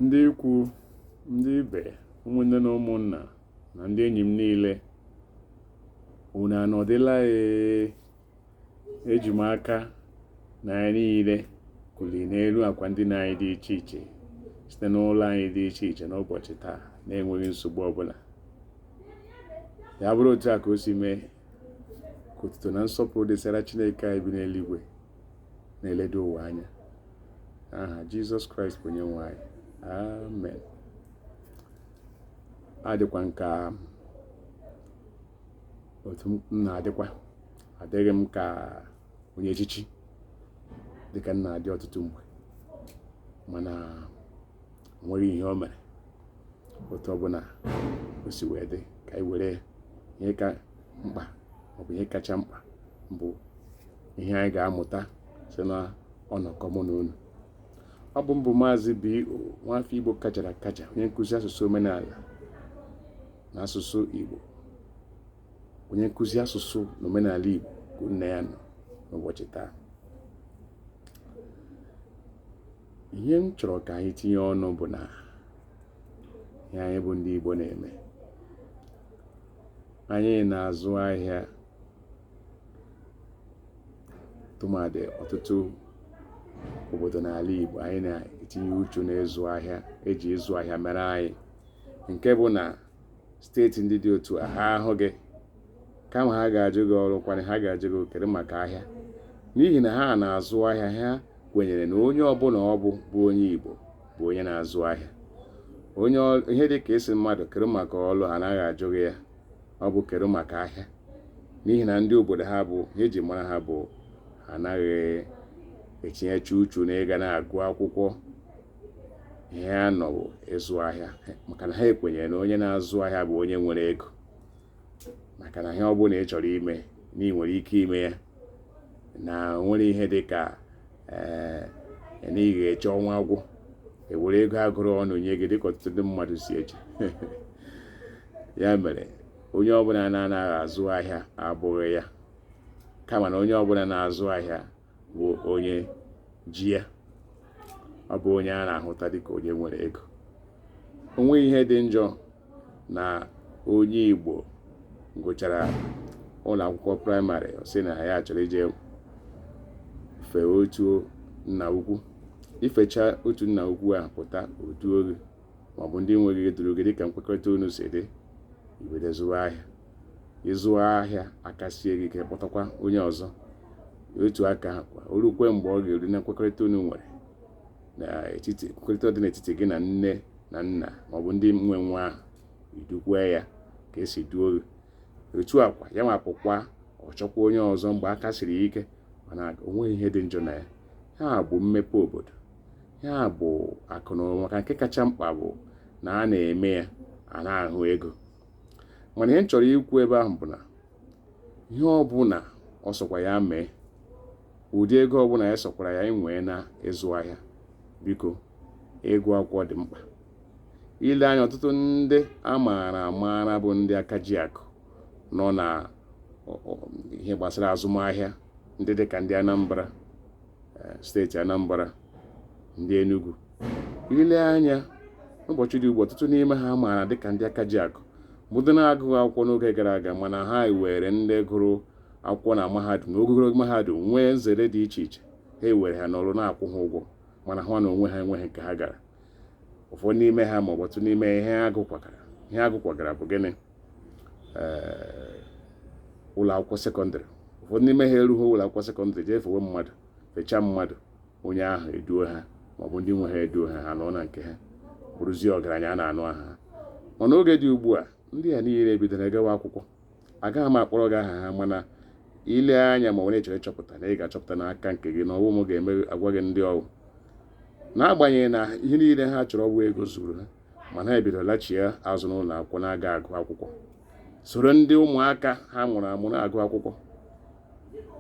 Ndị ikwu, ndị ibe, ụmụnne na ụmụnna na ndị enyi m niile, unu anọdịla ee? Eji m aka na anyị niile kuliri n'elu akwa ndina anyị dị iche iche site n'ụlọ anyị dị iche iche n'ụbọchị taa na-enweghị nsogbu ọbụla. Ya bụrụ otu a ka o si mee, ka otuto na nsọpụrụ dịsara Chineke anyị bi n'eluigwe na-eledo ụwa anya. Aha Jizọs Kraịst bụ onye nwe anyị. Amen. Adịkwa m ka otu m na-adịkwa, adịghị m ka onye echichi dịka m na-adị ọtụtụ mgbe, mana o nweghị ihe o mere. Otu ọbụla o si wee dị, ka anyị were ihe ka mkpa maọbụ ihe kacha mkpa bụ ihe anyị ga-amụta site na ọnọkọ mụ na unu. Ọ bụ m bụ Maazị B.O. nwafọ Igbo kajara akaja, onye nkụzi asụsụ omenala na asụsụ Igbo, onye nkụzi asụsụ na omenala Igbo ka unu na ya nọ n'ụbọchị taa. Ihe m chọrọ ka anyị tinye ọnụ bụ na ihe anyị bụ ndị Igbo na-eme. Anyị na-azụ ahịa tụmadị ọtụtụ obodo n'ala Igbo, anyị na-etinye uchu n'ịzụ ahịa, eji ịzụ ahịa mere anyị, nke bụ na steeti ndị dị otu a ha ahụ gị, kama ha ga-ajụ gị ọrụ kwanị, ha ga-ajụ gị kedu maka ahịa, n'ihi na ha na-azụ ahịa. Ha kwenyere na onye ọbụla ọ bụ bụ onye Igbo bụ onye na-azụ ahịa. Onye ihe dị ka ịsị mmadụ kedu maka ọlụ, ha anaghị ajụ gị ya, ọ bụ kedu maka ahịa, n'ihi na ndị obodo ha bụ ihe eji mara ha bụ ha anaghị etinyecha uchu na ịga na-agụ akwụkwọ. Ihe ha nọ bụ ịzụ ahịa, maka na ha ekwenyere na onye na-azụ ahịa bụ onye nwere ego, maka na ihe ọ bụla ị chọrọ ime na ị nwere ike ime ya, na nwere ihe dị ka ee na ị ga-eche ọnwa agwụ ewere ego agụrụ ọnụ nye gị, dịka ọtụtụ ndị mmadụ si eche. Ya mere onye ọbụla na-anaghị azụ ahịa abụghị ya, kama na onye ọbụla na-azụ ahịa bụ onye ji ya, ọ bụ onye a na-ahụta dịka onye nwere ego. O nweghị ihe dị njọ na onye Igbo gụchara ụlọ akwụkwọ praịmarị, ọ sị na ya chọrọ ije fee otu nna ukwu. I fecha otu nna ukwu ahụ pụta, o duo gị maọbụ ndị nwe gị duru gị dịka nkwekọrịta unu si dị, i bido zụwa ahịa. Ị zụọ ahịa, aka sie gị ike, kpọtakwa onye ọzọ. Otu aka kwa, o rukwe mgbe ọ ga-eru na nkwekọrịta unu nwere n'etiti, nkwekọrịta dị n'etiti gị na nne na nna maọbụ ndị nwe nwa ahụ, i dukwe ya ka esi duo gị. Otu a kwa, ya nwapụkwa ọ chọkwa onye ọzọ mgbe aka siri ya ike, mana o nweghị ihe dị njọ na ya. Ya bụ mmepe obodo, ya bụ akụ na ụba, maka nke kacha mkpa bụ na a na-eme ya, a na-ahụ ego. Mana ihe m chọrọ ikwu ebe ahụ bụ na ihe ọbụla ọ sọkwa ya mee, ụdị ego ọbụla ya sọkwara ya nwee na ịzụ ahịa, biko ịgụ akwụkwọ dị mkpa. I lee anya, ọtụtụ ndị a maara amaara bụ ndị aka ji akụ nọ na ihe gbasara azụmahịa, ndị dịka ndị Anambra, steeti Anambra, ndị Enugu. I lee anya n'ụbọchị dị ugbu, ọtụtụ n'ime ha maara dịka ndị aka ji akụ bụ ndị na-agụghị akwụkwọ n'oge gara aga, mana ha were ndị gụrụ akwụkwọ na mahadum na ogogo mahadum nwee nzere dị iche iche, ha ewere ha n'ọrụ na-akwụ ha ụgwọ, mana ha na onwe ha enweghị nke ha gara. Ụfọdụ n'ime ha ma ọ bụ ọtụtụ n'ime ihe ha gụkwagara bụ gịnị? Ụlọ akwụkwọ sekọndịrị. Ụfọdụ n'ime ha erughị ụlọ akwụkwọ sekọndịrị, jee fewe mmadụ, fechaa mmadụ, onye ahụ eduo ha maọbụ ndị nwe ha eduo ha, ha nọ na nke ha bụrụzie ọgaranya a na-anụ aha ha. Mana oge dị ugbu a, ndị a niile bidoro gawa akwụkwọ. Agaghị m akpọrọ gị aha ha, mana i lee anya ma ọ chọrọ ịchọpụta na ị ga-achọpụta n'aka nke gị na ọwụ m ga-eme agwa gị ndị ọwụ. N'agbanyeghị na ihe niile ha chọrọ bụ ego zuru ha, mana ha ebido lachie azụ n'ụlọ akwụkwọ na-aga agụ akwụkwọ, soro ndị ụmụaka ha mụrụ amụ na-agụ akwụkwọ.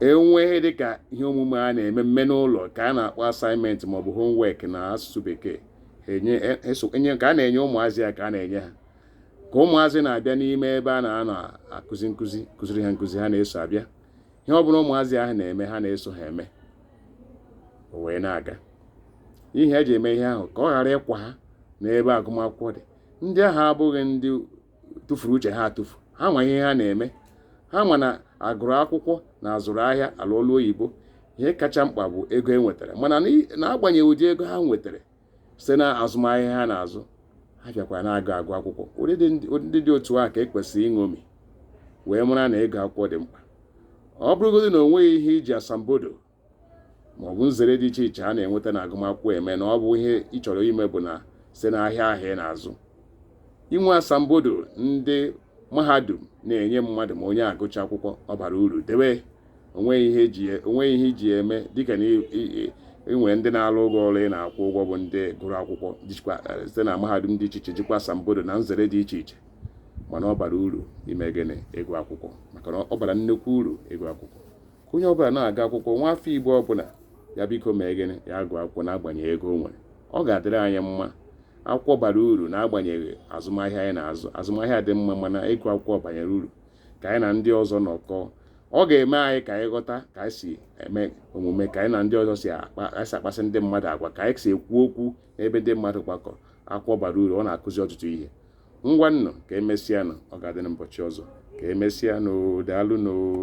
Enwe ihe dịka ihe omume a na-eme mme n'ụlọ ka a na-akpọ assignment maọbụ homework na asụsụ bekee, enye ka a na-enye ụmụazị ya ka a na-enye ha, ka ụmụazị na-abịa n'ime ebe a na-anọ akụzi nkụzi, kụziri ha nkụzi, ha na-eso abịa. Ihe ọ bụla ụmụazị ahụ na-eme, ha na-eso ha eme, o wee na-aga. Ihe eji eme ihe ahụ ka ọ ghara ịkwa ha N'ebe agụmakwụkwọ dị, ndị ahụ abụghị ndị tụfuru uche ha atụfu. Ha ma ihe ha na-eme. Ha ma na agụrụ akwụkwọ na azụrụ ahịa alụ ọlụ oyibo, ihe kacha mkpa bụ ego e nwetara. Mana n'agbanyeghị ụdị ego ha nwetara site na azụmahịa ha na-azụ, ha bịakwara na-agụ agụ akwụkwọ. Ụdị ndị dị otu a ka e kwesịrị ịṅomi wee mara na ịgụ akwụkwọ dị mkpa. Ọ bụrụgodị na o nweghị ihe iji asambodo maọbụ nzere dị iche iche a na-enweta na agụmakwụkwọ eme, na ọ bụ ihe ị chọrọ ime bụ na site n'ahịa ahụ ị na-azụ, inwe asambodo ndị mahadum na-enye mmadụ ma onye agụcha akwụkwọ, ọ bara uru. Debe onweghị ihe iji eme, dịka na ị nwere ndị na-alụ ụgwọ ọrụ ị na-akwụ ụgwọ bụ ndị gụrụ akwụkwọ site na mahadum dị iche iche, jikwa asambodo na nzere dị iche iche. Mana ọ bara uru ime gịnị? Ịgụ akwụkwọ, maka na ọ bara nnukwu uru ịgụ akwụkwọ. Ka onye ọbụla na-agụ akwụkwọ, nwa afọ Igbo ọbụla, ya biko mee gịnị? Ya gụọ akwụkwọ n'agbanyeghị ego o nwere. Ọ ga-adịrị anyị mma. Akwụkwọ bara uru n'agbanyeghị azụmahịa anyị na-azụ. Azụmahịa dị mma, mana ịgụ akwụkwọ banyere uru ka anyị na ndị ọzọ nọkọọ. Ọ ga-eme anyị ka anyị ghọta ka anyị si eme omume, ka anyị na ndị ọzọ si akpasị ndị mmadụ agwa, ka anyị si ekwu okwu n'ebe ndị mmadụ gbakọrọ. Akwụkwọ bara uru, ọ na-akụzi ọtụtụ ihe. Ngwa nnụ, ka emesịanụ. Ọ ga-adị n'ụbọchị ọzọ. Ka emesịanụ. Daalụ nụ.